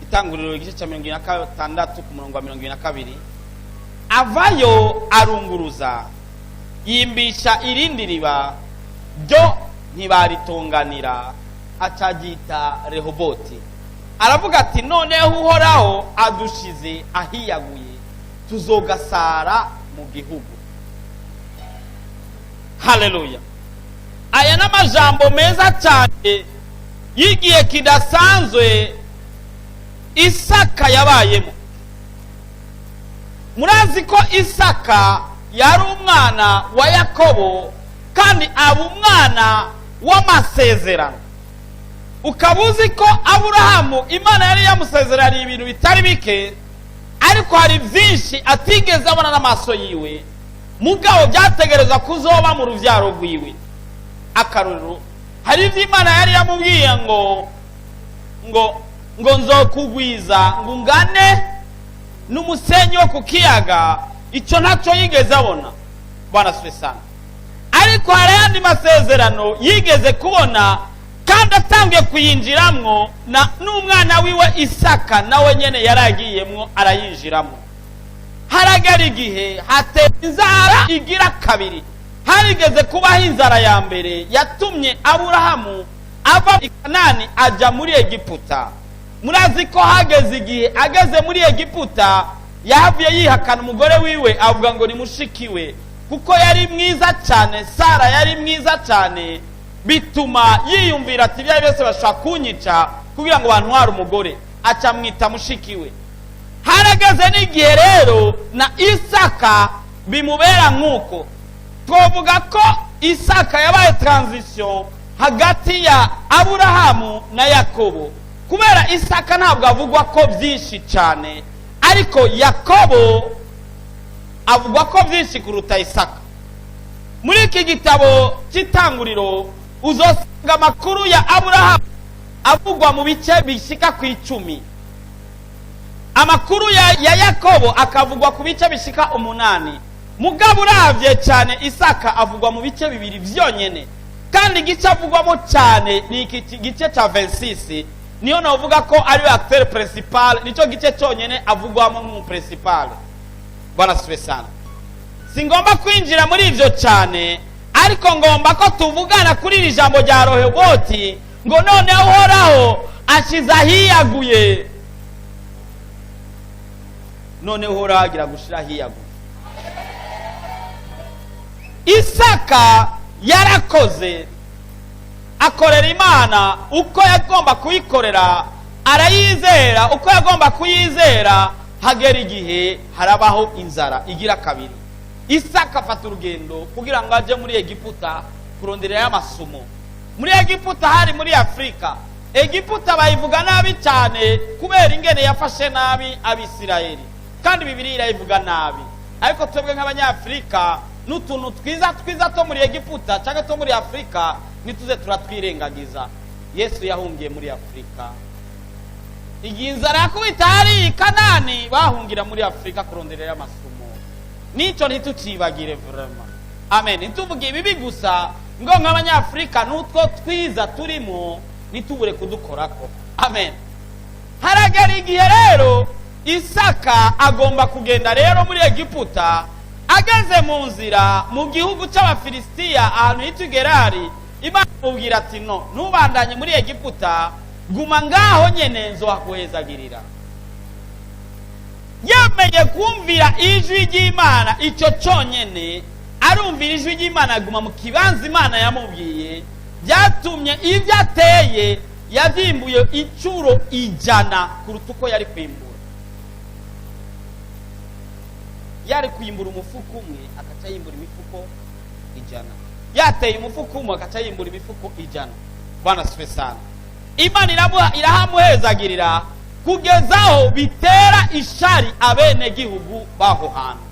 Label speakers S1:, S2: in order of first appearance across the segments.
S1: Itanguriro igice cya 76 ku murongo wa 22. Avayo arunguruza, yimbisha irindi riba, ryo ntibaritunganira, acaryita Rehoboti. Aravuga ati: "Noneho Uhoraho adushize ahiyaguye, tuzogasara mu gihugu." Haleluya! Aya ni amajambo meza cyane y'igihe kidasanzwe Isaka yabayemo. Murazi ko Isaka yari umwana wa Yakobo, kandi aba umwana w'amasezerano. Ukaba uzi ko Aburahamu Imana yari yamusezeraniye ibintu bitari bike, ariko hari byinshi atigeze abona n'amaso yiwe, mugabo byategereza kuzoba mu rubyaro rwiwe. Akarorero, hari ibyo Imana yari yamubwiye ngo nzokugwiza ngo ungane n'umusenyi wo ku kiyaga. Icyo ntacyo yigeze abona. Bwana asifiwe sana. Ariko hari ayandi masezerano yigeze kubona, kandi atangiye kuyinjiramwo na n'umwana wiwe Isaka nawe nyene yaragiyemwo, arayinjiramo. Haragera igihe hatera inzara igira kabiri. Harigeze kubaho inzara ya mbere yatumye Aburahamu ava i Kanani ajya muri Egiputa. Murazi ko hageze igihe, ageze muri Egiputa, yahavuye yihakana umugore wiwe, avuga ngo ni mushiki we, kuko yari mwiza cyane. Sara yari mwiza cyane, bituma yiyumvira ati: "Ibyo ari byose bashobora kunyica kugira ngo bantware umugore." Acamwita mushiki we. Harageze n'igihe rero na Isaka bimubera nk'uko. Twavuga ko Isaka yabaye transition hagati ya Aburahamu na Yakobo, kubera Isaka ntabwo avugwa ko byinshi cyane, ariko Yakobo avugwa ko byinshi kuruta Isaka. Muri iki gitabo cy'Itanguriro uzosanga amakuru ya Aburahamu avugwa mu bice bishyika ku 10, amakuru ya Yakobo akavugwa ku bice bishyika 8. Mugabo uravye cyane, Isaka avugwa mu bice bibiri vyonyene, kandi igice avugwamo cyane ni iki gice cya 26. Niyo navuga ko ariwe acteur principal, nicyo gice cyonyene avugwamo nk'umu principal. Bwana asifiwe sana. Singomba kwinjira muri ivyo cyane, ariko ngomba ko tuvugana kuri iri jambo rya Rohoboti ngo: "Noneho Uhoraho ashize ahiyaguye." Noneho Uhoraho agira gushira ahiyaguye. Isaka yarakoze, akorera Imana uko yagomba kuyikorera, arayizera uko yagomba kuyizera. Hagera igihe harabaho inzara igira kabiri. Isaka afata urugendo kugira ngo ajye muri Egiputa kuronderayo amasumo. Muri Egiputa hari muri Afurika. Egiputa bayivuga nabi cyane kubera ingene yafashe nabi Abisirayeli, kandi Bibiliya irayivuga nabi. Ariko twebwe nk'Abanyafurika, n'utuntu twiza twiza two muri Egiputa cyangwa two muri Afurika ntituze turatwirengagiza. Yesu yahungiye muri Afurika. Igihe inzara yakubita hariya i Kanani, bahungira muri Afurika kuronderayo amasumo. N'icyo ntitucibagire vraiment. Amen. Ntituvuge ibibi gusa, ngo nk'Abanyafurika n'utwo twiza turimo ntitubure kudukorako. Amen. Haragera igihe rero Isaka agomba kugenda rero muri Egiputa. Ageze mu nzira, mu gihugu cy'Abafilisitiya, ahantu hitwa Gerari, Imana imubwira ati: "No, ntubandanye muri Egiputa, guma ngaho nyene, nzohakuhezagirira." Yemeye kumvira ijwi ry'Imana, icyo cyonyine, arumvira ijwi ry'Imana, aguma mu kibanza Imana yamubwiye, byatumye ibyo ateye yabyimbuye inshuro 100 kuruta uko yari kwimbura. Yari kwimbura umufuko umwe, agaca yimbura imifuko 100. Yateye umufuko umwe, agaca yimbura imifuko 100. Bwana asifiwe sana. Imana irahamuhezagirira kugezaho bitera ishari abenegihugu b'aho hantu.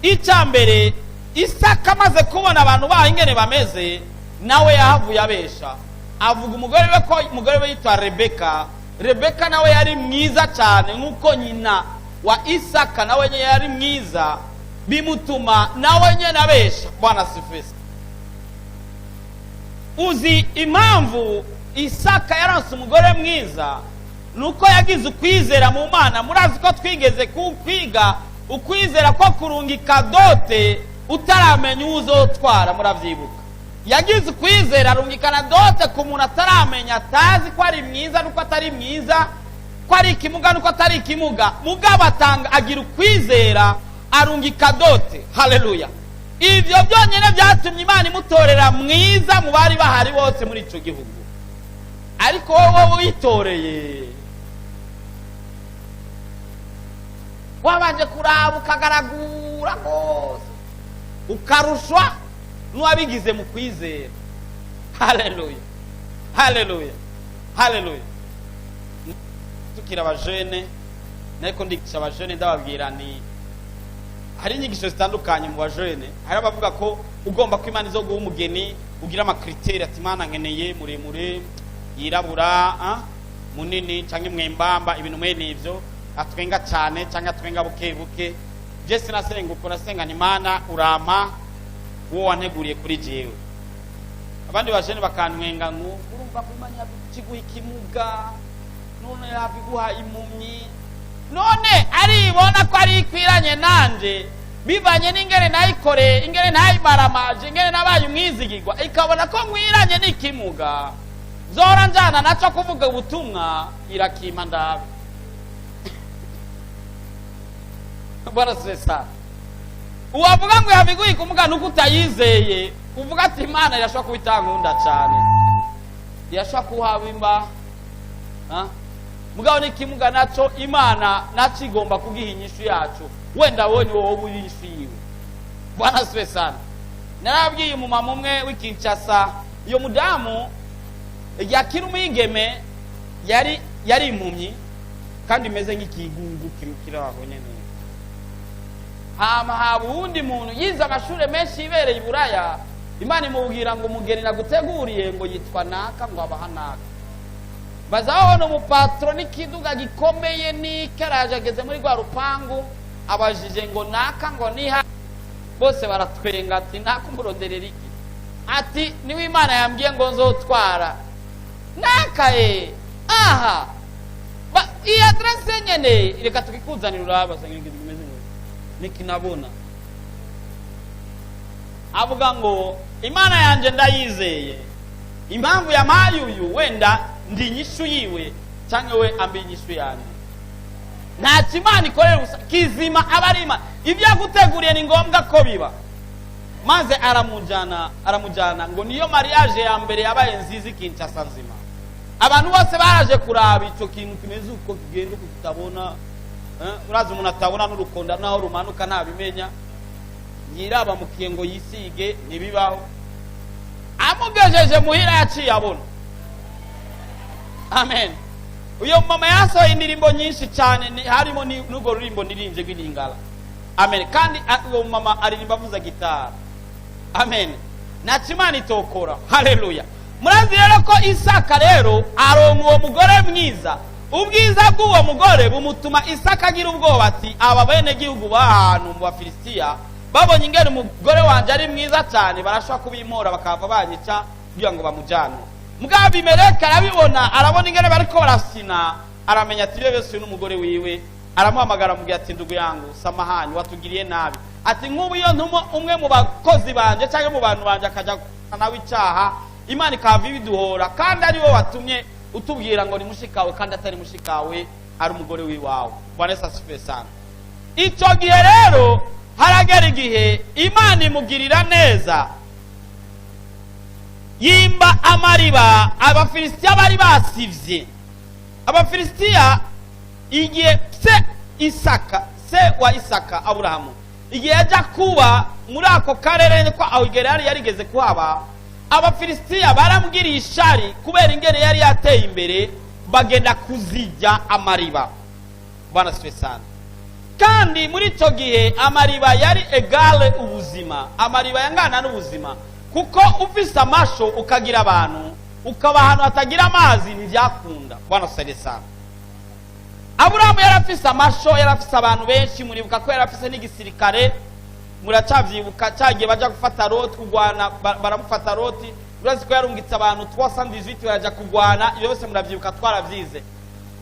S1: Icya mbere, Isaka amaze kubona abantu baho ingene bameze, nawe yahavuye abesha, avuga umugore we ko umugore we yitwa Rebeka. Rebeka nawe yari mwiza cyane nk'uko nyina wa Isaka nawe nyine yari mwiza, bimutuma nawe nyine abesha. Bwana asifiwe. Uzi impamvu Isaka yaronse umugore mwiza? Ni uko yagize ukwizera mu Mana. Murazi ko twigeze kwiga ukwizera ko kurungika dot utaramenya uwo uzotwara. Murabyibuka, yagize ukwizera arungikana dot ku muntu ataramenya, atazi ko ari mwiza nuko atari mwiza, ko ari ikimuga nuko atari ikimuga. Mugabo atanga, agira ukwizera, arungika dot. Haleluya! Ibyo byonyine byatumye Imana imutorera mwiza mu bari bahari bose muri icyo gihugu. Ariko wowe witoreye, wabanje kuraba, ukagaragura rwose, ukarushwa n'uwabigize mu kwizera. Haleluya, haleluya, haleluya! Tukiri abajene, ariko ndigisha abajene, ndababwira ni hari inyigisho zitandukanye mu bajene. Hari abavuga ko ugomba ko Imana izo guha umugeni ugira ama critères, ati: "Imana, nkeneye muremure, yirabura, munini cyangwa mwembamba," ibintu mwene ivyo, atwenga cyane cyangwa atwenga buke buke. Je sinasenga uko, nasenga ni: "Imana, urampa uwo wanteguriye kuri jewe." Abandi bajene bakantwenga ngo: "Urumva ko Imana yabiguha ikimuga, none yabiguha impumyi?" None aribona ko ari ikwiranye nanje, bivanye n'ingene nayikoreye, ingene ntayimaramaje, ingene nabaye umwizigirwa, ikabona ko nkwiranye n'ikimuga zora njana naco kuvuga ubutumwa, irakima ndabe. Bwana asifiwe sana. Uwavuga ngo yabiguye ikimuga nuko utayizeye. Uvuga ati: "Imana irashobora kuba itankunda cyane, irashobora kuhaba imba." Mugabo n'ikimuga naco Imana naco igomba kugiha inyishu yacu. Wenda wowe ni wowe uri inyishu yiwe. Bwana asifiwe sana. Narabwiye umumama umwe w'i Kinshasa, iyo mudamu yakiri umwigeme yari impumyi kandi imeze nk'ikigungu kiri aho nyene. Hama haba uwundi muntu yize amashuri menshi, yibereye i Buraya. Imana imubwira ngo: "Umugeni naguteguriye ngo yitwa naka, ngo abaha naka." Bazabona umupatro n'ikiduga gikomeye n'ikaraje, ageze muri rwa rupangu, abajije ngo: "Naka ngo niha?" Bose baratwenga, ati: "Naka umuronderera iki?" Ati: "Niwe Imana yambwiye ngo nzotwara naka." Ye aha iyi adresse nyene, reka tukikuzanira uraba kimeze ngo nikinabona. Avuga ngo: "Imana yanjye ndayizeye, impamvu yampaye uyu, wenda ndi inyishu yiwe cyangwa we ambi inyishu yanjye." Ntacyo Imana ikorera ubusa, kizima aba ari Imana. Ibyo yaguteguriye ni ngombwa ko biba. Maze aramujyana, aramujyana, ngo niyo mariage ya mbere yabaye nziza i Kinshasa nzima. Abantu bose baraje kuraba icyo kintu kimeze uko, kigenda uko, kitabona. Urazi umuntu atabona n'urukonda naho rumanuka ntabimenya, yiraba mukiye ngo yisige, ntibibaho. Amugejeje muhira yaciye abona. Amen. Uyo mama yasohoye indirimbo nyinshi cyane, harimo n'urwo rurimbo niririmbye rw'ilingala. Amen. Kandi uwo mama aririmba avuza gitari. Amen. Ntacyo Imana itokora. Haleluya! Murazi rero ko Isaka rero aronka uwo mugore mwiza. Ubwiza bw'uwo mugore bumutuma Isaka agira ubwoba, ati: "Aba bene gihugu b'ahantu mu Bafilisitiya babonye ingene umugore wanjye ari mwiza cyane, barashobora kubimpora, bakava banyica kugira ngo bamujyane." Mugabo Abimeleki arabibona, arabona ingene bariko barasina, aramenya ati: "Ibyo byose uyu n'umugore wiwe." Aramuhamagara, amubwira ati: "Ndugu yangu, samahani, watugiriye nabi." Ati: "Nk'ubu iyo ntuma umwe mu bakozi banje cyangwa mu bantu banje akajya nawe icyaha, Imana ikahava ibiduhora, kandi ari wowe watumye utubwira ngo ni mushikawe, kandi atari mushikawe, ari umugore w'iwawe." Bwana Yesu asifiwe sana. Icyo gihe rero haragera igihe Imana imugirira neza, yimba amariba Abafilisitiya bari basivye. Abafilisitiya, igihe se Isaka, se wa Isaka Aburahamu, igihe yajya kuba muri ako karere, ko aho igihe yari yarigeze kuhaba, Abafilisitiya baramubwiriye ishari kubera ingene yari yateye imbere, bagenda kuzijya amariba. Bwana asifiwe sana. Kandi muri icyo gihe amariba yari égale ubuzima, amariba yangana n'ubuzima, kuko ufise amasho, ukagira abantu, ukaba ahantu hatagira amazi, ntibyakunda. Bwana asifiwe sana. Aburahamu yari afise amasho, yari afise abantu benshi. Muribuka ko yari afise n'igisirikare, muracavyibuka cyagiye baja gufata Loti, kugwana, baramufata Loti. Urazi ko yarungitse abantu 318 baraja kugwana. Ibyo byose muravyibuka, twaravyize.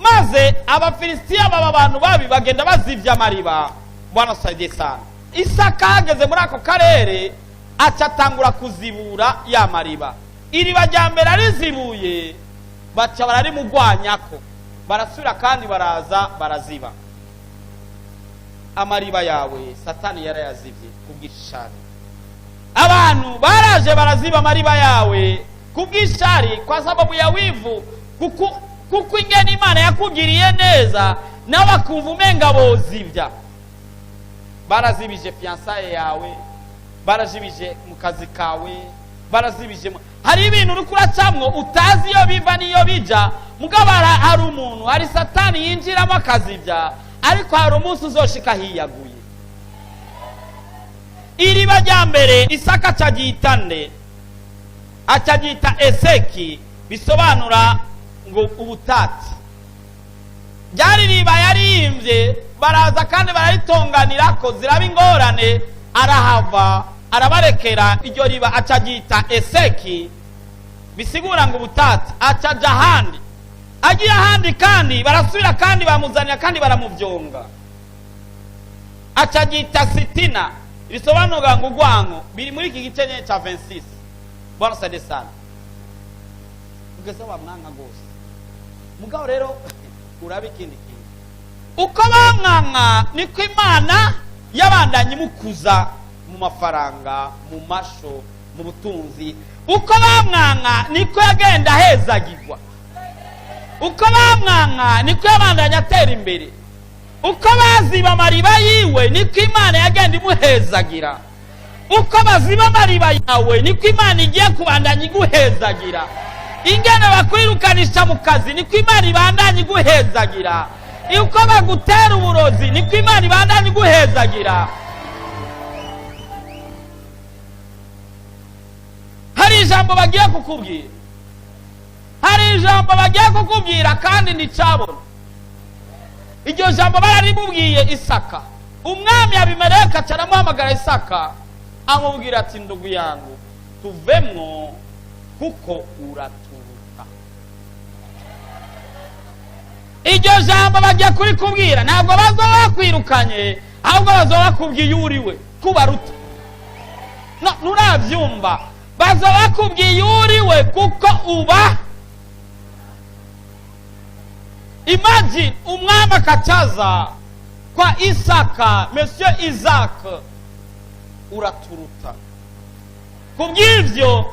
S1: Maze Abafilisitiya baba abantu babi, bagenda bazibya amariba. Bwana saidie sana. Isaka ahageze muri ako karere, aca atangura kuzibura ya mariba. Iriba rya mbere arizibuye, baca bararimugwanyako, barasubira kandi baraza baraziba. Amariba yawe Satani yarayazibye kubw'ishari. Abantu baraje baraziba amariba yawe kubw'ishari, kwa sababu ya wivu, kuko ingene Imana yakugiriye neza, nawe akumva umenga bozibya. Barazibije fiançailles yawe, barazibije mu kazi kawe, barazibije hari ibintu uri kuracamwo utazi iyo biva n'iyo bija. Mugabo hari umuntu, hari Satani yinjiramo akazibya, ariko hari umunsi uzoshika hiyaguye. Iriba rya mbere Isaka acaryita nde? Acaryita Eseki, bisobanura ngo ubutati. Ryari riba yariyimbye, baraza kandi bararitonganira ko ziraba ingorane, arahava arabarekera iryo riba, acaryita Eseki, bisigura ngo ubutati. Acaja ahandi, agiye ahandi kandi barasubira kandi bamuzanira kandi baramuvyonga, acaryita Sitina, bisobanura ngo urwango. Biri muri iki gice nyene ca 26. Bwana saidie sana. Ugeze bamwanka rwose. Mugabo rero uraba ikindi kintu: uko bamwanka niko Imana yabandanye imukuza mu mafaranga, mu masho, mu butunzi. Uko bamwanka niko yagenda ahezagirwa. Uko bamwanka niko yabandanye atera imbere. Uko baziba amariba yiwe niko Imana yagenda imuhezagira. Uko baziba amariba yawe niko Imana igiye kubandanya iguhezagira. Ingene bakwirukanisha mu kazi niko Imana ibandanya iguhezagira. Uko bagutera uburozi niko Imana ibandanya iguhezagira. Hari ijambo bagiye kukubwira, hari ijambo bagiye kukubwira kandi nticabona. Iryo jambo bararimubwiye Isaka. Umwami Abimeleki aca aramuhamagara Isaka, amubwira ati: "Ndugu yangu, tuvemwo kuko uraturuta." Iryo jambo bagiye kurikubwira, ntabwo bazoba bakwirukanye, ahubwo bazoba bakubwiye uriwe kubaruta. No, nturabyumva? Bazoba bakubwiye uriwe kuko uba. Imagine, umwami akacaza kwa Isaka: "Monsieur Isaac, uraturuta, kubw'ivyo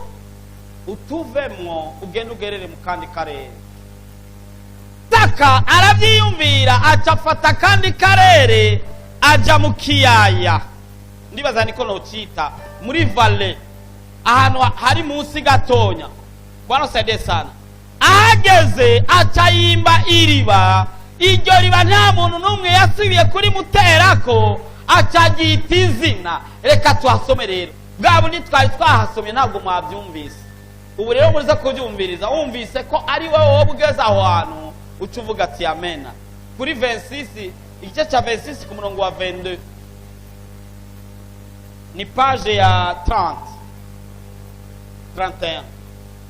S1: utuvemwo, ugende ugerere mu kandi karere." Isaka arabyiyumvira, aca afata akandi karere, aja mu kiyaya, ndibaza niko nocita, muri vallée, ahantu hari munsi gatonya. Bwana saidie sana. Ahageze aca yimba iriba. Iryo riba nta muntu n'umwe yasubiye kurimuterako, aca aryita izina. Reka tuhasome rero. Bwa bundi twari twahasomye ntabwo mwabyumvise. Ubu rero muze kubyumviriza. Wumvise ko ari wowe wowe ugeze aho hantu, uca uvuga ati amena. Kuri 26, igice cya 26 ku murongo wa 22, ni page ya 30, 31.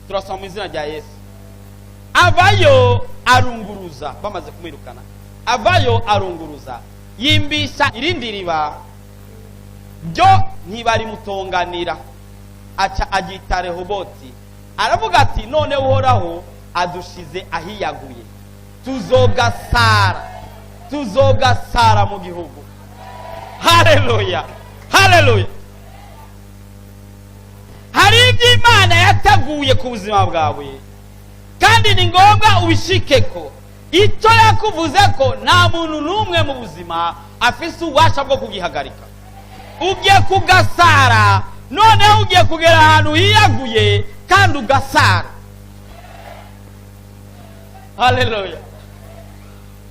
S1: Turasoma mu izina rya Yesu. Avayo arunguruza, bamaze kumwirukana, avayo arunguruza, yimbisha irindi riba, ryo ntibarimutonganira, aca agita Rehoboti. Aravuga ati: "None Uhoraho adushize ahiyaguye, tuzogasara, tuzogasara mu gihugu." Haleluya, haleluya! Hari ibyo Imana yateguye ku buzima bwawe kandi ni ngombwa ubishike ko icyo yakuvuze ko nta muntu n'umwe mu buzima afise ububasha bwo kugihagarika. Ugiye kugasara, noneho ugiye kugera ahantu hiyaguye kandi ugasara. Haleluya!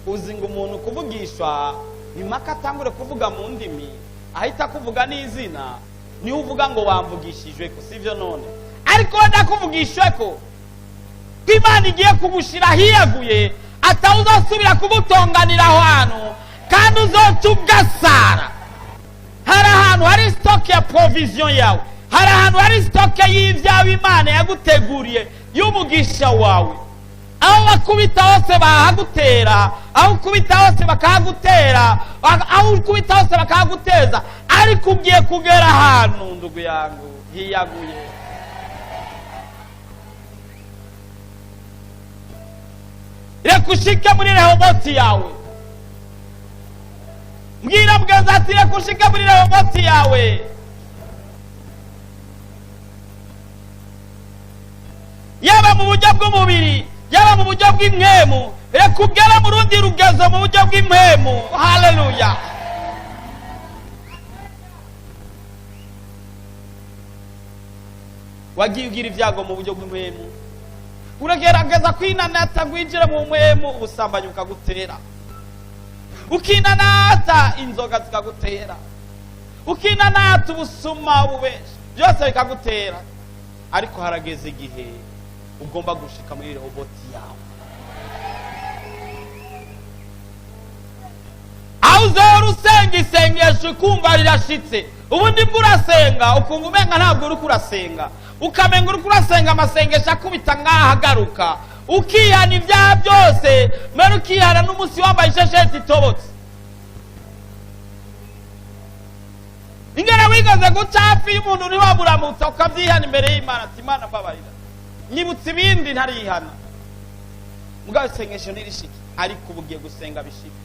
S1: Uzi ngo umuntu kuvugishwa ni mpaka atangure kuvuga mu ndimi, ahita akuvuga n'izina, niho uvuga ngo wamvugishijwe ko sibyo. None ariko wenda kuvugishwe ko Imana igiye kugushira hiyaguye, atawuzasubira kugutonganira aho hantu, kandi uzoca ugasara. Hari ahantu hari stock ya provision yawe, hari ahantu hari stock y'ibyawe Imana yaguteguriye, y'umugisha wawe. Aho bakubita hose bahagutera, aho ukubita hose bakahagutera, aho ukubita hose bakahaguteza, ariko ugiye kugera ahantu, ndugu yangu, hiyaguye. Reka ushike muri Rehoboti yawe. Mbwira mugenzi ati: "Reka ushike muri Rehoboti yawe." Yaba mu buryo bw'umubiri, yaba mu buryo bw'impwemu, reka ugere mu rundi rugezo mu buryo bw'impwemu. Haleluya! Wagiye ugira ibyago mu buryo bw'impwemu, uragerageza kwinanata ngo winjire mu mpwemu, ubusambanyi bukagutera, ukinanata inzoga zikagutera, ukinanata ubusuma, ububeshi, byose bikagutera. Ariko harageze igihe ugomba gushika muri Rehoboti yawe, aho uzahora usenga isengesho ukumva rirashitse. Ubundi bwo urasenga ukumva umenga ntabwo uriko urasenga, ukamenga uriko urasenga amasengesho akubita nk'aho agaruka, ukihana ibyaha byose, mbere ukihana n'umunsi wambaye ishesheti itobotse, ingene wigaze guca hafi y'umuntu ntiwamuramutsa, ukabyihana imbere y'Imana ati: "Imana, mbabarira, nyibutse ibindi ntarihana." Mugabo isengesho ntirishike, ariko ubu ugiye gusenga bishike.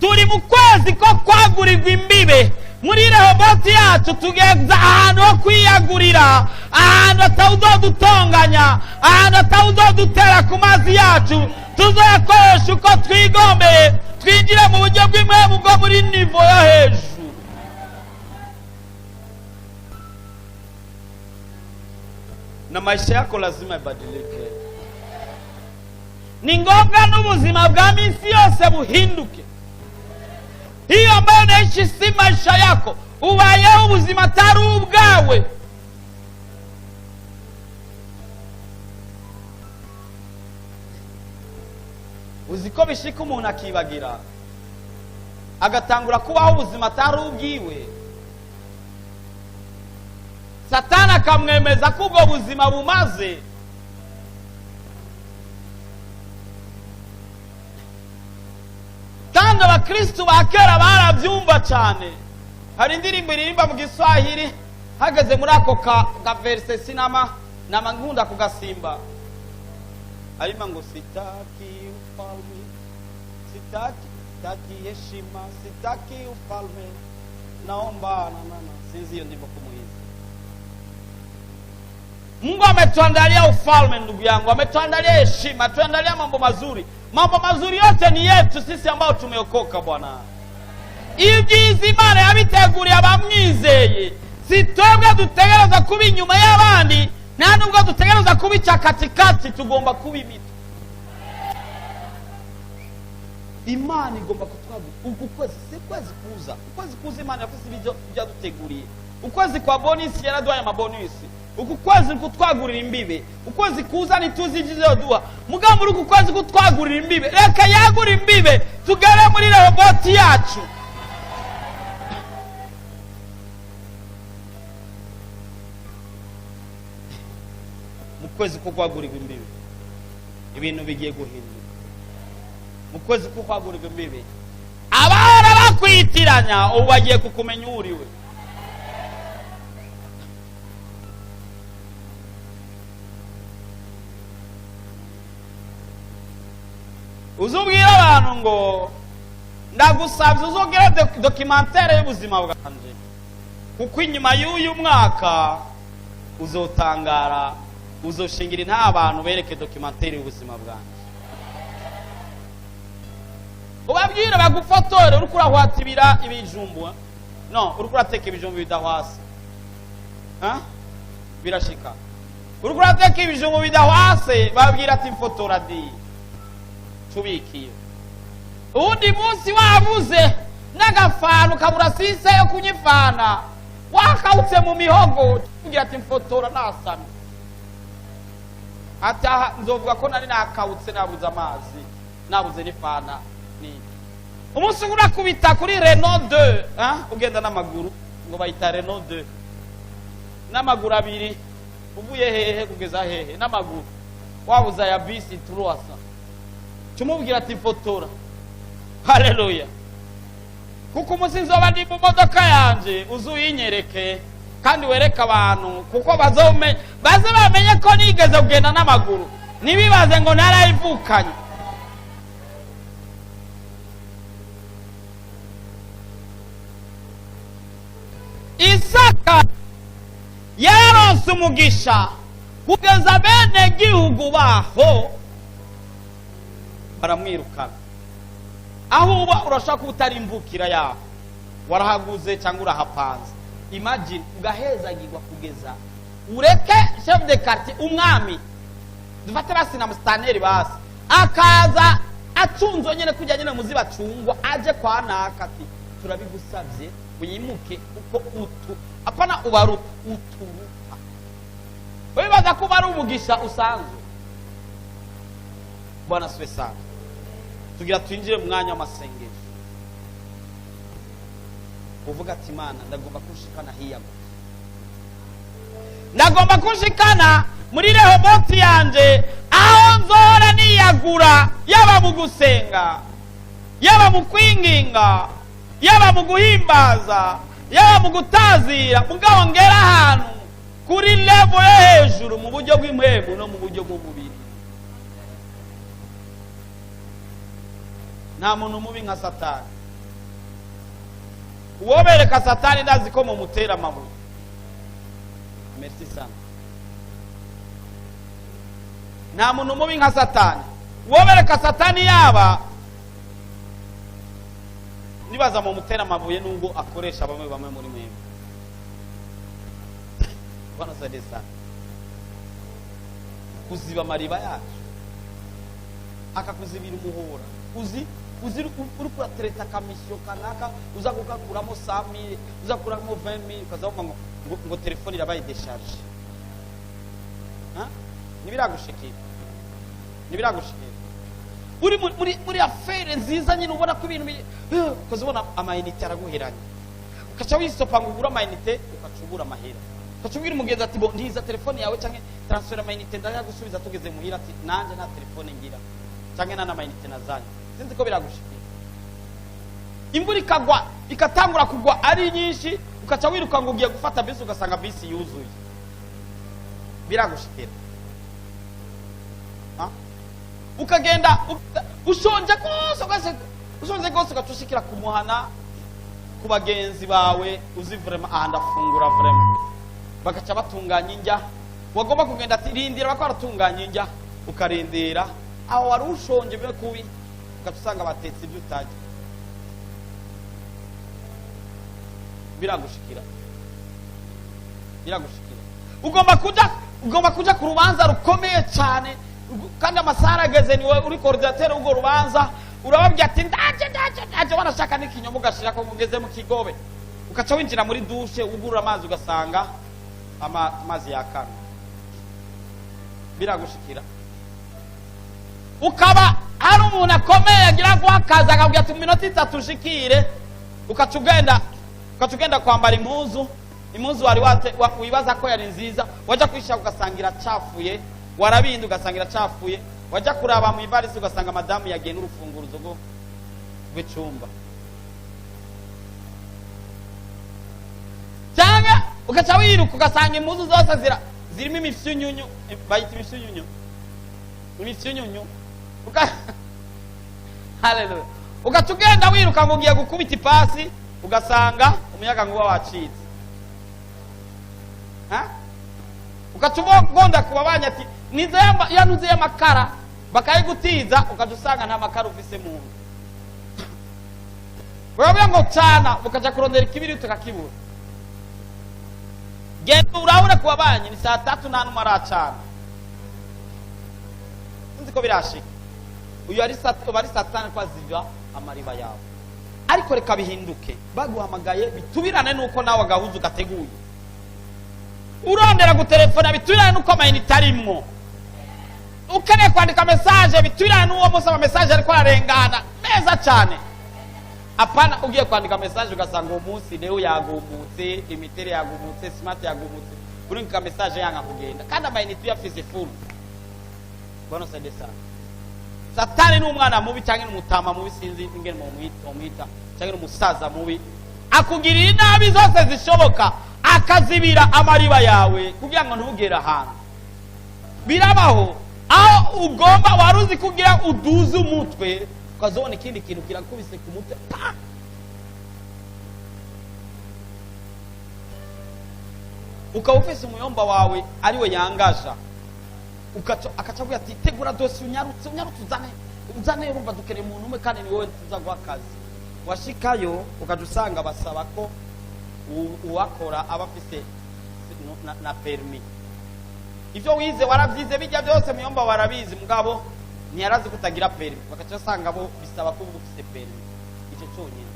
S1: Turi mu kwezi ko kwagurirwa imbibe. Muri Rehoboti yacu tugeze ahantu ho kwiyagurira, ahantu atawuzodutonganya, ahantu atawuzodutera ku mazi yacu, tuzayakoresha uko twigombeye, twinjire mu buryo bw'impwemu bwo muri niveau yo hejuru. Na maisha yako lazima ibadilike. Ni ngombwa n'ubuzima bwa minsi yose buhinduke. Hiyo ambayo unaishi si maisha yako, ubayeho ubuzima atari ubwawe. Uzi ko bishika umuntu akibagira, agatangura kubaho ubuzima atari ubwiwe, Satani akamwemeza ko ubwo buzima bumaze. Kandi abakristu ba kera barabyumva cyane. Hari indirimbo iririmba mu Giswahili, hageze muri ako ka verse, sinama nama nkunda kugasimba, arima ngo: "Sitaki ufalme, sitaki, sitaki heshima, sitaki ufalme, naomba na na na." Sinzi iyo ndimbo kumuhizi. Mungu ametuandalia ufalme, ndugu yangu, ametuandalia heshima, ametuandalia mambo mazuri. Mambo mazuri yote ni yetu sisi ambao tumeokoka. Bwana, ibyiza Imana yabiteguriye abamwizeye. Si twebwe dutegereza kuba inyuma y'abandi, nta nubwo dutegereza kubica katikati, tugomba kuba imitwe. Imana igomba kutwagura uku kwezi, si kwezi kuza, ukwezi kuza Imana yavuze ibyo byaduteguriye. Ukwezi kwa bonus, yaraduhaye amabonus. Uku kwezi kutwagurira imbibe. Ukwezi kuza ntituzi ibyo izoduha, mugabo muri uku kwezi kutwagurira imbibe, reka yagure imbibe, tugere muri Rehoboti yacu. Mu kwezi ko kwagurirwa imbibe, ibintu bigiye guhinduka. Mu kwezi ko kwagurirwa imbibe, abahora bakwitiranya ubu bagiye kukumenya uwo uriwe. Uzubwira abantu ngo: "Ndagusabye uzubwire documentaire y'ubuzima bwanjye, kuko inyuma y'uyu mwaka uzotangara, uzoshingira nta bantu bereke documentaire y'ubuzima bwanjye." Ubabwire bagufotore uriko urahwata ibira ibijumbu, no uriko urateka ibijumbu bidahwase. Ha? Birashika uriko urateka ibijumbu bidahwase, babwira ati: "Mfotora di tubikiye." Uwundi munsi wabuze n'agafana, ukabura sise yo kunywa ifana, wakawutse mu mihogo, tugira ati: "Mfotora nasamye." Ataha nzovuga ko nari nakawutse, nabuze amazi, nabuze n'ifana. Ni umunsi umwe urakubita kuri Renault 2, hein? Ugenda n'amaguru, ngo bayita Renault 2, n'amaguru abiri. Uvuye hehe kugeza hehe n'amaguru? Wabuze aya bisi turuwasa, tumubwira ati: "Fotora." Haleluya! Kuko umunsi nzoba ndi mu modoka yanje, uzuyinyereke kandi wereke abantu, kuko bazome baze bamenye ko nigeze kugenda n'amaguru, ntibibaze ngo narayivukanye. Isaka yararonse umugisha kugeza bene gihugu baho baramwirukana. Aho uba, urashobora kuba utari imvukira yaho, warahaguze cyangwa urahapanze. Imagine ugahezagirwa kugeza ureke chef de quartier, umwami, dufate basi na musitaneri, basi akaza acunzwe nyine kujya nyine muzi bacungwa, aje kwa naka ati: "Turabigusabye wimuke kuko utu apana ubaruta, uturuta." Wibaza ko uba ari umugisha usanzwe? Bwana siwe sana. Tugira twinjire mu mwanya w'amasengesho, uvuga ati: "Imana, ndagomba kushikana hiyaguye, ndagomba kushikana muri Rehoboti yanje, aho nzora niyagura, yaba mu gusenga, yaba mu kwinginga, yaba mu guhimbaza, yaba mu gutazira, mugabo ngera ahantu kuri level yo hejuru mu buryo bw'impwemu no mu buryo bw'umubiri." Nta muntu mubi nka Satani. Uwo bereka Satani, ndazi ko mumutera amabuye. Merci sana. Nta muntu mubi nka Satani. Uwo bereka Satani, yaba nibaza mumutera amabuye, nubwo akoresha bamwe bamwe muri mwebwe. Bwana saidie sana. Kuziba amariba yacu, akakuzibira umuhora. Uzi uri kuratereta akamisiyo kanaka, uza kugakuramo 100 000, uza gukuramo 20 000, ukaza wumva ngo telefone irabaye déchargée. Ntibiragushikira? Ntibiragushikira uri muri affaire nziza nyine, ubona ko ibintu ukaza ubona amayinite araguheranye, ukaca wisopa ngo ugure amayinite, ukaca ubura amahera, ukaca ubwira umugenzi ati: "Bo ntiza telefone yawe cyangwa transfer amayinite, ndayagusubiza tugeze muhira." Ati: "Nanjye nta telefone ngira cyangwa nta n'amayinite nazanye." Sinzi ko biragushikira. Imvura ikagwa, ikatangura kugwa ari nyinshi, ukaca wiruka ngo ugiye gufata bisi, ugasanga bisi yuzuye. Biragushikira? Ha? Ukagenda ushonje rwose, ushonje rwose, ugaca ushikira ku muhana ku bagenzi bawe uzi vraiment aha ndafungura vraiment, bagaca batunganya indya. Wagomba kugenda ati: "Rindira bako baratunganya indya." Ukarindira aho wari ushonje bibe kubi, ugaca usanga batetse ibyo utarya. Biragushikira? Biragushikira? Ugomba kuja ku rubanza rukomeye cyane, kandi amasaha arageze, niwe uri coordinateur w'urwo rubanza. Urababwira ati: "Ndaje, ndaje, ndaje." Wanashaka n'ikinyoma ugashira ko ugeze mu kigobe, ugaca winjira muri douche, ugurura amazi, ugasanga amazi yakamye. Biragushikira? Ukaba hari umuntu akomeye agira guha akazi, akabwira ati: "Mu minota 3 ushikire." Ugaca ugenda kwambara impuzu, impuzu wari wibaza ko yari nziza, wajya kuyishaka ugasanga iracafuye, warabindi ugasanga iracafuye, wajya kuraba mu ivarisi ugasanga madamu yagiye n'urufunguruzo rw'icumba. Cyangwa ugaca wiruka ugasanga impuzu zose zirimo imifyunyunyu, bayita imifyunyunyu, imifyunyunyu. Haleluya! Ugaca ugenda wiruka ngo ugiye gukubita ipasi, ugasanga umuyaga nkuba wacitse. Ha? Ugaca ugonda ku babanyi ati: "Nize yanuze y'amakara," bakayigutiza, ugaca usanga nta makara ufise mu nzu. Urabona ngo cana, ukaja kurondera ikibiri tukakibura. Genda urabure ku babanyi, ni saa 3, nta n'umwe aracana. Sinzi ko birashika. Uyu ari uba ari Satani ko aziba amariba yawe. Ariko reka bihinduke. Baguhamagaye bitubirane nuko nawe agahuzu gateguye. Urondera gutelefona bitubirane nuko amayinite arimwo. Ukeneye kwandika message bitubirane n'uwo munsi ama message ariko ararengana meza cyane. Apana ugiye kwandika message ugasanga uwo munsi leo yagumutse, imitere yagumutse, smart yagumutse. Urungika message yanga kugenda kandi ama unité uyafise full. Bwana saide sana. Satani ni umwana mubi cyangwa ni umutama mubi, sinzi ingene mumwita, cyangwa ni umusaza mubi, akugirira inabi zose zishoboka, akazibira amariba yawe kugira ngo ntugere ahantu. Birabaho aho ugomba wari uzi kugira uduze umutwe, ukazobona ikindi kintu kirakubise ku mutwe pa. Ukaba ufise umuyomba wawe ariwe yangaja, akaca avuga ati: "Tegura dosiye, unyarutse, unyarutse, uzane, uzane, urumva dukeneye umuntu umwe kandi ni wowe tuza guha akazi." Washikayo ukaja usanga basaba ko uwakora aba afise na permis. Ivyo wize waravyize, bijya byose muyomba warabizi, mugabo ntiyarazi kutagira permis. Bakaca basanga bo bisaba ko uba ufise permis. Ico conyene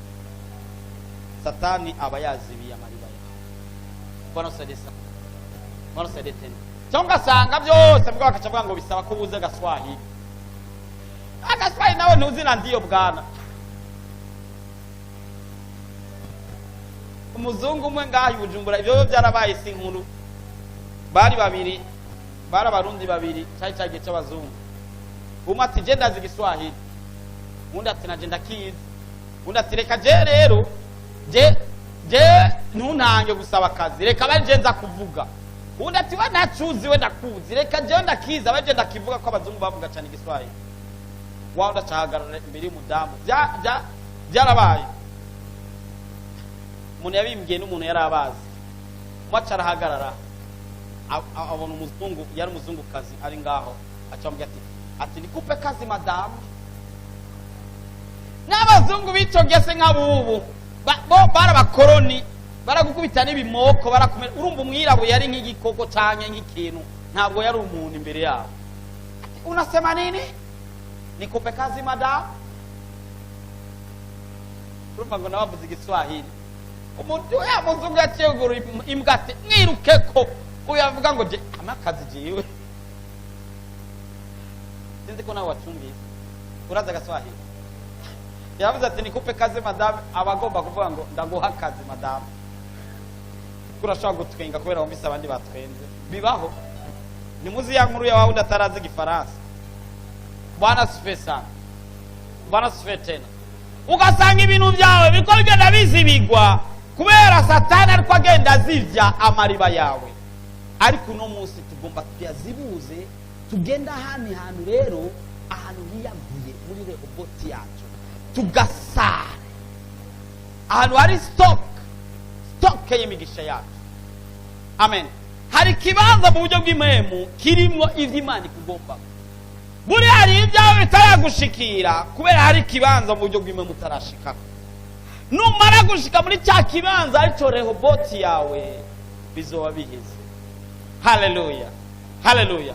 S1: Satani aba yazibiye amariba yawe. Bwana saide sana, Bwana saide tena. Cyangwa ugasanga byose, mugabo bakaca bavuga ngo bisaba ko ubuze agaswahili. Agaswahili nawe ntuzi na ndiyo bwana. Umuzungu umwe ngaha i Bujumbura, ibyo byarabaye si inkuru, bari babiri, bari Abarundi babiri, cyari cyagihe cy'abazungu. Umwe ati: "Je ndazi Igiswahili." Undi ati: "Naje ndakizi." Undi ati: "Reka je rero, je ntuntange gusaba akazi, reka abe je nza kuvuga." Undi ati: "We ntacuzi, we ndakuzi, reka jewe ndakizi, abe je ndakivuga." Ko abazungu bavuga cyane Igiswahili. Wa undi acahagarara imbere y'umudamu. Byarabaye, umuntu yabimbwiye n'umuntu yari abazi. Umwe aca arahagarara, abona umuzungu, yari umuzungukazi ari ngaho, aca amubwira ati: "Nikupe kazi, madamu?" N'abazungu b'ico gihe se nk'abubu, bo bari abakoroni, baragukubita n'ibimoko, barakumena. Urumva umwirabura yari nk'igikoko canke nk'ikintu, ntabwo yari umuntu imbere yabo. Ati: "Unasema nini? Nikupe kazi, madamu?" Urumva ngo nawe avuze Igiswahili. Umuntu ya muzungu yaciye yugurura imbwa ati: "Mwiruke." Ko uyu avuga ngo: "Je amakazi jiwe." Sinzi ko nawe wacumbiye uraza agaswahili. Yavuze ati: "Nikupe kazi, madame?" Aba agomba kuvuga ngo: "Ndaguha akazi, madame?" Kuko urashobora gutwenga kubera wumvise abandi batwenze, bibaho. Nimuzi ya nkuru ya wundi atarazi Igifaransa. Bwana sife sana, Bwana sife tena. Ugasanga ibintu byawe biriko bigenda bizibigwa kubera Satani ariko agenda azivya amariba yawe. Ariko uno munsi tugomba tuyazibuze, tugenda ahandi hantu rero, ahantu hiyaguye muri Rehoboti yacu, tugasare ahantu hari stock y'imigisha yacu. Amen. Hari ikibanza mu buryo bw'impemu kirimo ivy'Imana ikugomba. Buriya hari ibyawe bitaragushikira kubera hari ikibanza mu buryo bw'impemu utarashikako. Numara gushika muri cya kibanza aricyo Rehoboti yawe, bizoba biheze. Haleluya, haleluya.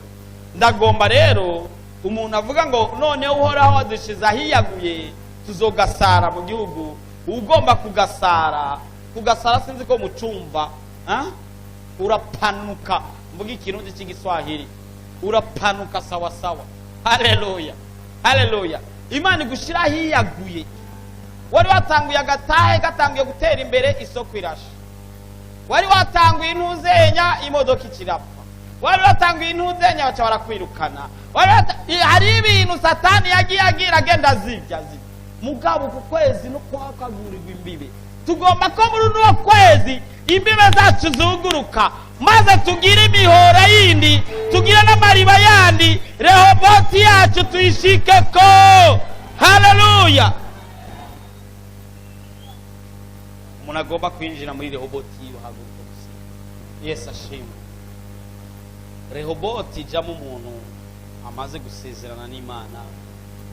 S1: Ndagomba rero umuntu avuga ngo: "Noneho Uhoraho adushize ahiyaguye, tuzogasara mu gihugu." Ugomba kugasara, kugasara sinzi ko mucumva, ah? Urapanuka, mvuga Ikirundi cy'Igiswahili, urapanuka sawa sawa. Haleluya, haleluya. Imana igushira ahiyaguye. Wari watanguye agatahe gatanguye gutera imbere, isoko irasha. Wari watanguye intuzenya, imodoka ikirapfa. Wari watanguye intuzenya, baca barakwirukana. Hari ibintu Satani yagiye agira agenda azibya azibya. Mugabo uku kwezi no kwakagurirwa imbibe, tugomba ko muri uno kwezi imbibe zacu zuguruka, maze tugire imihora yindi, tugire n'amariba yandi, Rehoboti yacu tuyishikeko. Haleluya. Umuntu agomba kwinjira muri Rehoboti yiwe, haguruka gusa. Yesu ashimwe. Rehoboti ijamo umuntu amaze gusezerana n'Imana,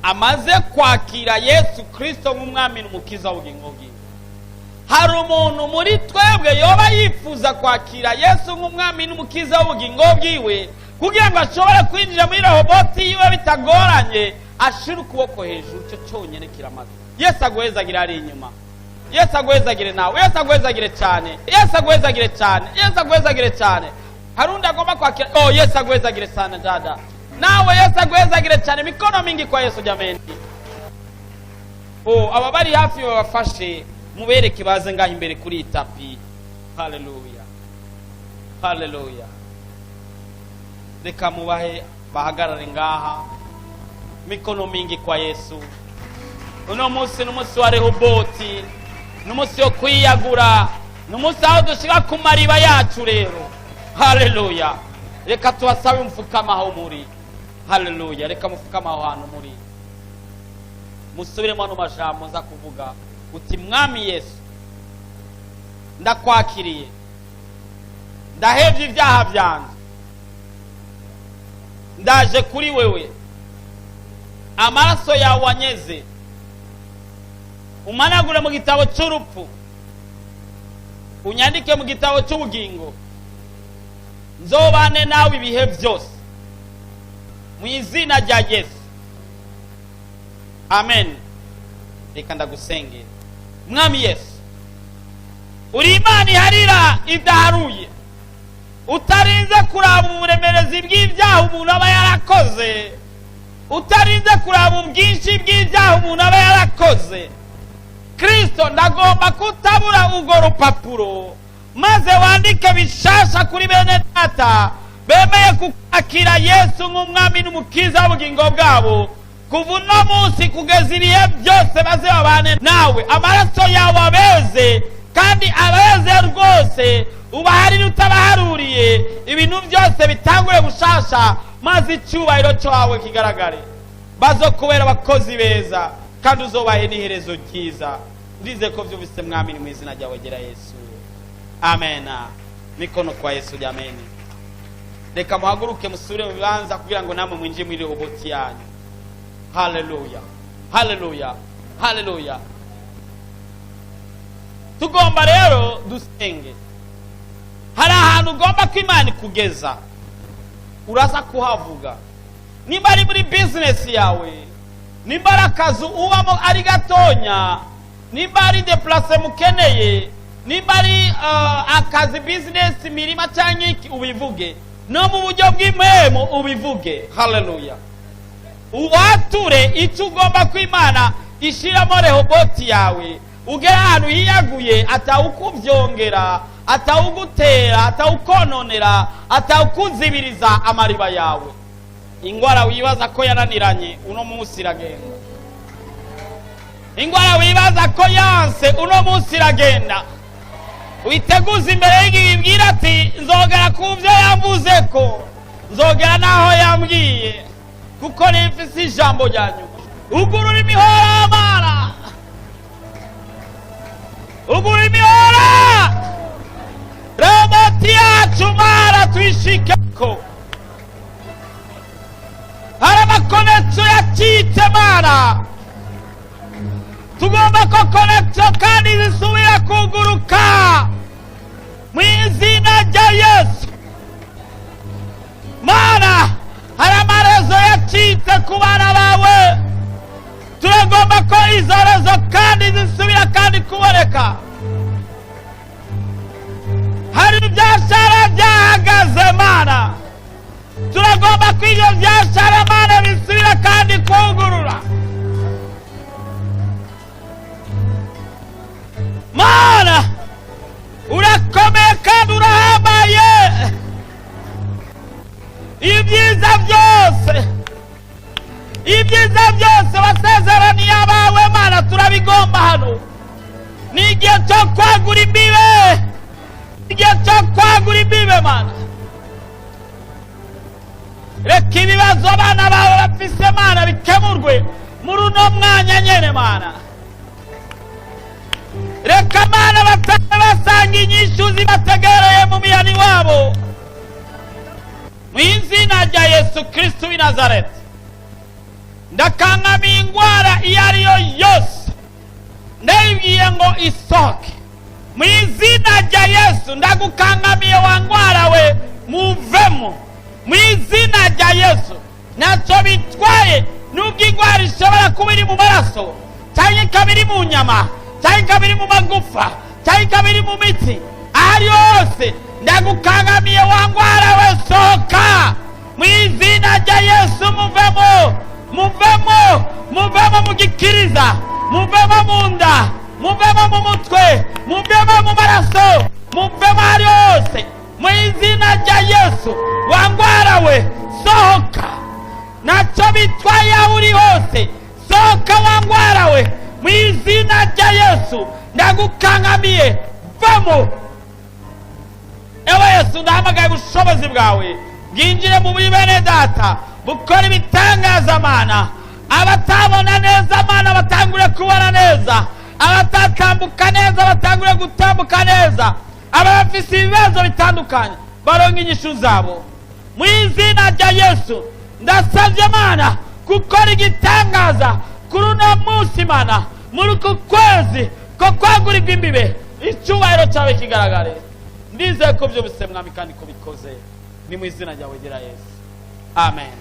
S1: amaze kwakira Yesu Kirisito nk'umwami n'umukiza w'ubugingo bwiwe. Hari umuntu muri twebwe yoba yifuza kwakira Yesu nk'umwami n'umukiza w'ubugingo bwiwe kugira ngo ashobore kwinjira muri Rehoboti yiwe bitagoranye, ashire ukuboko hejuru. Icyo cyonyine kiramaze. Yesu aguhezagire. Ari inyuma, Yesu aguhezagire. Nawe Yesu aguhezagire cyane, Yesu aguhezagire cyane, Yesu aguhezagire cyane. Hari undi agomba kwakira? Oh, Yesu aguhezagire sana dada. Nawe Yesu aguhezagire cyane. Mikono mingi kwa Yesu jameni. Oh, aba bari hafi babafashe, mubereke baze ngaho imbere kuri iyi tapi. Haleluya. Haleluya. Reka mubahe bahagarare ngaha. Mikono mingi kwa Yesu. Uno munsi ni umunsi wa Rehoboti, ni umunsi wo kwiyagura, ni umunsi aho dushika ku mariba yacu rero. Haleluya. Reka tubasabe mfukama aho muri. Haleluya. Reka mufukama aho hantu muri, musubiremo ano majambo nza kuvuga, uti: "Mwami Yesu, ndakwakiriye, ndahevye ibyaha byanje, ndaje kuri wewe. Amaraso yawe wanyeze, umanagure mu gitabo cy'urupfu, unyandike mu gitabo cy'ubugingo, nzobane nawe ibihe byose, mu izina rya Yesu, amen." Reka ndagusengera. Mwami Yesu, uri Imana iharira idaharuye, utarinze kuraba uburemerezi bw'ibyaha umuntu aba yarakoze, utarinze kuraba ubwinshi bw'ibyaha umuntu aba yarakoze. Kirisito, ndagomba kutabura urwo rupapuro, maze wandike bishasha kuri bene data bemeye kukwakira Yesu nk'umwami n'umukiza w'ubugingo bwabo. Kuva uno munsi kugeza ibihe byose, maze babane nawe. Amaraso yawe abeze, kandi abeze rwose, ubaharire utabaharuriye. Ibintu byose bitangure gushasha, maze icyubahiro cyawe kigaragare. Bazo kubera abakozi beza, kandi uzobahe n'iherezo ryiza. Ndize ko byumvise, Mwami, ni mu izina ryawe gera Yesu, amen. Mikono kwa Yesu jameni. Reka muhaguruke, musubire mu bibanza kugira ngo namwe mwinjire muri Rehoboti yanyu. Haleluya, haleluya, haleluya. Tugomba rero dusenge. Hari ahantu ugomba ko Imana ikugeza, uraza kuhavuga. Nimba ari muri bizinesi yawe, nimba ari akazu ubamo ari gatonya, nimba ari déplacement mukeneye, nimba ari akazi, bizinesi, imirima cyangwa iki, ubivuge no mu buryo bw'impemu, ubivuge. Haleluya. Uwature icyo ugomba ko Imana ishyiramo Rehoboti yawe, ugera ahantu hiyaguye, atawukubyongera, atawugutera, atawukononera, atawukuzibiriza amariba yawe. Ingwara wibaza ko yananiranye, uno munsi iragenda. Ingwara wibaza ko yanse, uno munsi iragenda. Witeguze imbere y'igihe, ibwira ati: "Nzogera ku byo yamvuze, ko nzogera n'aho yambwiye, kuko nimfise ijambo rya nyuma." Ugurura imihora, Mana, ugurura imihora. Rehoboti yacu, Mana, tuyishikeko. Hari ama connexion yacitse, Mana, tugomba ko connexion kandi zisubira kuguruka mu izina rya Yesu. Mana, hari ama réseau yacitse ku bana bawe, turagomba ko izo réseau kandi zisubira kandi kuboneka. Hari ibyashara byahagaze, Mana, turagomba ko ibyo byashara, Mana, bisubira kandi kugurura. Mana, urakomeye kandi urahambaye. Ibyiza byose, ibyiza byose wasezeraniye abawe, Mana, turabigomba hano. Ni igihe cyo kwagura imbibe, igihe cyo kwagura imbibe. Mana, reka ibibazo abana bawe bafise, Mana, bikemurwe muri uno mwanya nyene. Mana, reka, Mana, batabe basanga inyishu zibategereye mu mihani wabo, mu izina rya Yesu Kristu w'i Nazareti. Ndakankamiye ingwara iyo ari yo yose, ndayibwiye ngo isohoke mu izina rya Yesu. Ndagukankamiye wa ngwara we, muvemo mu izina rya Yesu. Ntacyo bitwaye nubwo ingwara ishobora kuba iri mu maraso, cyangwa ikaba iri mu nyama, cyangwa ikaba iri mu magufa, cyangwa ikaba iri mu mitsi, aho ari hose, ndagukangamiye wa ngwara we, sohoka mu izina rya Yesu. Muvemo, muvemo, muvemo mu gikiriza, muvemo mu nda, muvemo mu mutwe, muvemo mu maraso, muvemo aho ari hose. Mu izina rya Yesu, wa ngwara we, sohoka. Ntacyo bitwaye aho uri hose, sohoka wa ngwara we. Mu izina rya Yesu, ndagukankamiye, vamo. Ewe Yesu, ndahamagaye ubushobozi bwawe bwinjire mu muri bene data, bukora ibitangaza Mana. Abatabona neza Mana, batangure kubona neza. Abatatambuka neza, batangure gutambuka neza. Abafise ibibazo bitandukanye, baronke inyishu zabo. Mu izina rya Yesu, ndasabye Mana gukora igitangaza kuri uno munsi Mana, muri uku kwezi ko kwagurirwa imbibe, icyubahiro cyawe kigaragare. Ndizeye ko byose, Mwami, kandi ko bikoze. Ni mu izina ryawe ryera Yesu, amen.